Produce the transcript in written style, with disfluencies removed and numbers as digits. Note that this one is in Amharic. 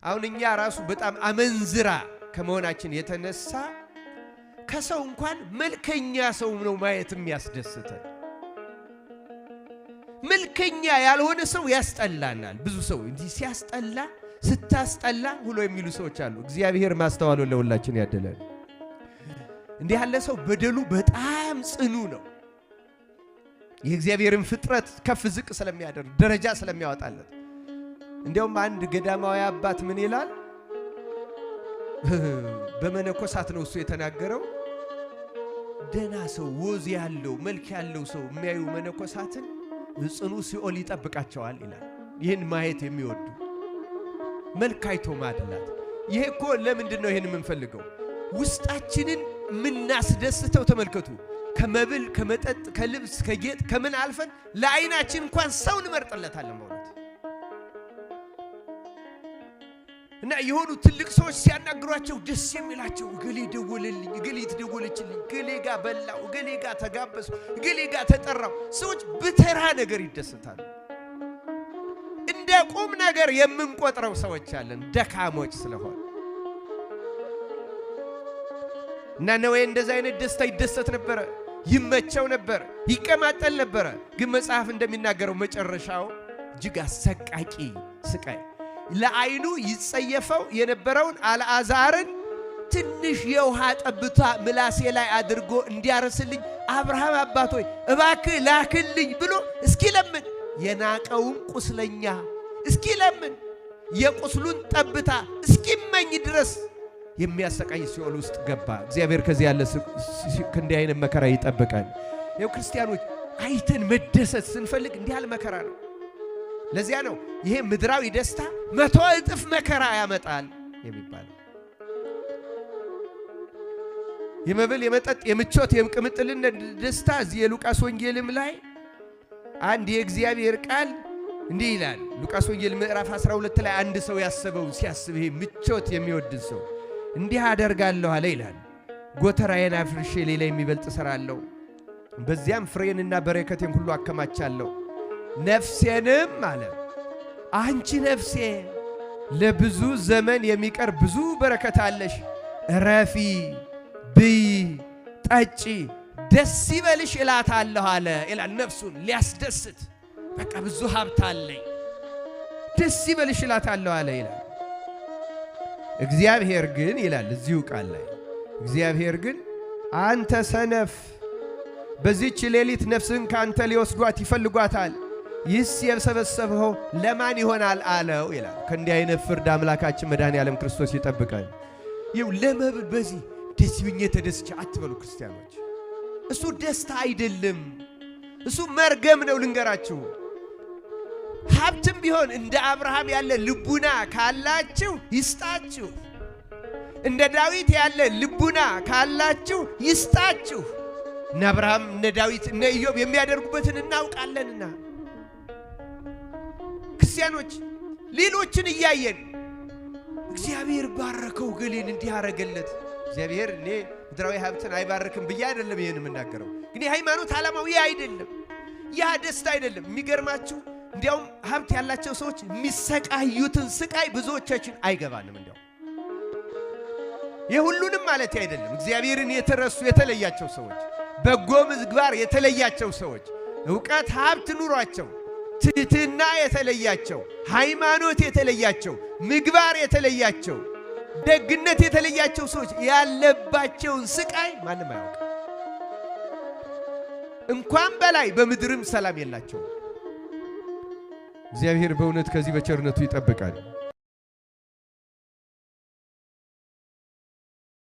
አሁን እኛ ራሱ በጣም አመንዝራ ከመሆናችን የተነሳ ከሰው እንኳን መልከኛ ሰው ነው ማየት የሚያስደስተን። መልከኛ ያልሆነ ሰው ያስጠላናል። ብዙ ሰው እንዲህ ሲያስጠላ ስታስጠላ ሁሎ የሚሉ ሰዎች አሉ። እግዚአብሔር ማስተዋሉን ለሁላችን ያደለን። እንዲህ ያለ ሰው በደሉ በጣም ጽኑ ነው። የእግዚአብሔርን ፍጥረት ከፍ ዝቅ ስለሚያደርግ፣ ደረጃ ስለሚያወጣለት። እንዲያውም አንድ ገዳማዊ አባት ምን ይላል? በመነኮሳት ነው እሱ የተናገረው። ደና ሰው፣ ወዝ ያለው፣ መልክ ያለው ሰው የሚያዩ መነኮሳትን ጽኑ ሲኦል ይጠብቃቸዋል ይላል። ይህን ማየት የሚወዱ፣ መልክ አይቶ ማድላት። ይሄ እኮ ለምንድን ነው ይህን የምንፈልገው? ውስጣችንን የምናስደስተው ተመልከቱ። ከመብል፣ ከመጠጥ፣ ከልብስ፣ ከጌጥ፣ ከምን አልፈን ለአይናችን እንኳን ሰው እንመርጥለታለን በእውነት። እና የሆኑ ትልቅ ሰዎች ሲያናግሯቸው ደስ የሚላቸው፣ እገሌ ደወለልኝ፣ እገሌ ትደወለችልኝ፣ እገሌ ጋር በላው፣ እገሌ ጋር ተጋበዝኩ፣ እገሌ ጋር ተጠራው። ሰዎች በተራ ነገር ይደሰታሉ። እንደ ቁም ነገር የምንቆጥረው ሰዎች አለን ደካሞች ስለሆን። እና ነዌ እንደዚህ አይነት ደስታ ይደሰት ነበረ፣ ይመቸው ነበር፣ ይቀማጠል ነበረ። ግን መጽሐፍ እንደሚናገረው መጨረሻው እጅግ አሰቃቂ ስቃይ፣ ለአይኑ ይጸየፈው የነበረውን አልዓዛርን ትንሽ የውሃ ጠብታ ምላሴ ላይ አድርጎ እንዲያርስልኝ አብርሃም አባት ሆይ እባክህ ላክልኝ ብሎ እስኪለምን፣ የናቀውን ቁስለኛ እስኪለምን፣ የቁስሉን ጠብታ እስኪመኝ ድረስ የሚያሰቃይ ሲኦል ውስጥ ገባ። እግዚአብሔር ከዚህ ያለ እንዲህ አይነት መከራ ይጠብቃል። ይኸው ክርስቲያኖች፣ አይተን መደሰት ስንፈልግ እንዲህ ያለ መከራ ነው። ለዚያ ነው ይሄ ምድራዊ ደስታ 100 እጥፍ መከራ ያመጣል የሚባለው። የመብል፣ የመጠጥ፣ የምቾት፣ የቅምጥልነት ደስታ እዚህ የሉቃስ ወንጌልም ላይ አንድ የእግዚአብሔር ቃል እንዲህ ይላል። ሉቃስ ወንጌል ምዕራፍ 12 ላይ አንድ ሰው ያሰበውን ሲያስብ፣ ይሄ ምቾት የሚወድን ሰው እንዲህ አደርጋለሁ አለ ይላል። ጎተራዬን አፍርሼ ሌላ የሚበልጥ እሰራለሁ፣ በዚያም ፍሬንና በረከቴን ሁሉ አከማቻለሁ። ነፍሴንም አለ፣ አንቺ ነፍሴ ለብዙ ዘመን የሚቀር ብዙ በረከት አለሽ፣ እረፊ፣ ብይ፣ ጠጪ፣ ደስ ይበልሽ እላታለሁ አለ ይላል። ነፍሱን ሊያስደስት በቃ ብዙ ሀብት አለኝ፣ ደስ ይበልሽ እላታለሁ አለ ይላል። እግዚአብሔር ግን ይላል እዚሁ ቃል ላይ፣ እግዚአብሔር ግን አንተ ሰነፍ፣ በዚህች ሌሊት ነፍስህን ከአንተ ሊወስዷት ይፈልጓታል፣ ይህስ የሰበሰብኸው ለማን ይሆናል አለው ይላል። ከእንዲህ አይነት ፍርድ አምላካችን መድኃኔ ዓለም ክርስቶስ ይጠብቃል። ይኸው ለመብል በዚህ ደስ ብኜ ተደስቼ አትበሉ ክርስቲያኖች። እሱ ደስታ አይደለም፣ እሱ መርገም ነው። ልንገራችሁ፣ ሀብትም ቢሆን እንደ አብርሃም ያለ ልቡና ካላችሁ ይስጣችሁ። እንደ ዳዊት ያለ ልቡና ካላችሁ ይስጣችሁ። እነ አብርሃም፣ እነ ዳዊት፣ እነ ኢዮብ የሚያደርጉበትን እናውቃለንና። ክርስቲያኖች፣ ሌሎችን እያየን እግዚአብሔር ባረከው ገሌን እንዲህ አረገለት። እግዚአብሔር እኔ ምድራዊ ሀብትን አይባርክም ብዬ አይደለም ይህን የምናገረው፣ ግን የሃይማኖት ዓላማው ይህ አይደለም። ያ ደስታ አይደለም። የሚገርማችሁ እንዲያውም ሀብት ያላቸው ሰዎች የሚሰቃዩትን ስቃይ ብዙዎቻችን አይገባንም። እንዲያውም የሁሉንም ማለት አይደለም። እግዚአብሔርን የተረሱ የተለያቸው ሰዎች፣ በጎ ምግባር የተለያቸው ሰዎች፣ እውቀት ሀብት ኑሯቸው ትህትና የተለያቸው፣ ሃይማኖት የተለያቸው፣ ምግባር የተለያቸው፣ ደግነት የተለያቸው ሰዎች ያለባቸውን ስቃይ ማንም አያውቅም። እንኳን በላይ በምድርም ሰላም የላቸውም። እግዚአብሔር በእውነት ከዚህ በቸርነቱ ይጠብቃል።